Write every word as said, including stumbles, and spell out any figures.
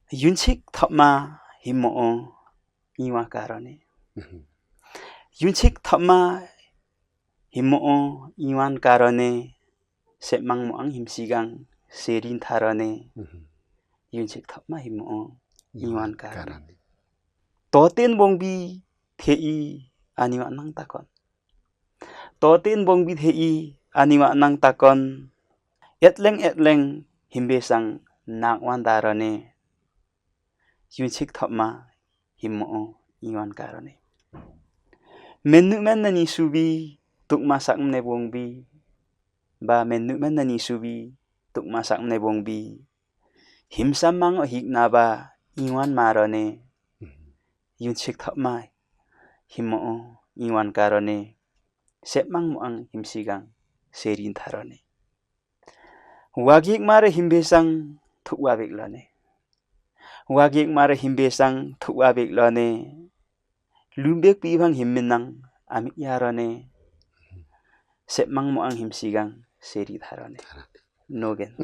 Yunchik Thopma Himmo'o Iwan Karone. Yunchik Thopma Himmo'o Iwan Karone, Sepmang Mo'ang Himsigang Serin Tharone. Yunchik Thopma Himmo'o Iwan Karone. Toten Bongbi Thei Aniwatnang Takon. Toten Bongbi Thei Aniwatnang Takon, Etleng Etleng Himbesang Nakwan Tarone. Yunchik Thopma Himmo'o Iwan Karone. Mennu Menna Nisubi Tukma Sakne Bongbi, ba Mennu Menna Nisubi Tukma Sakne Bongbi, Himsam Mang Ohiknaba Iwan Marone. Yunchik Thopma Himmo'o Iwan Karone, Sepmang Mo'ang Himsigang Serin Tharone. Wagyek Mare Himbesang Thukwa Beklone. Wagyek Mare Himbesang Thukwa Beklone, Lumbek Pibang Himminang Amik Yarone. Sepmang Mo'ang Himsigang Seri Tharone. Nogen.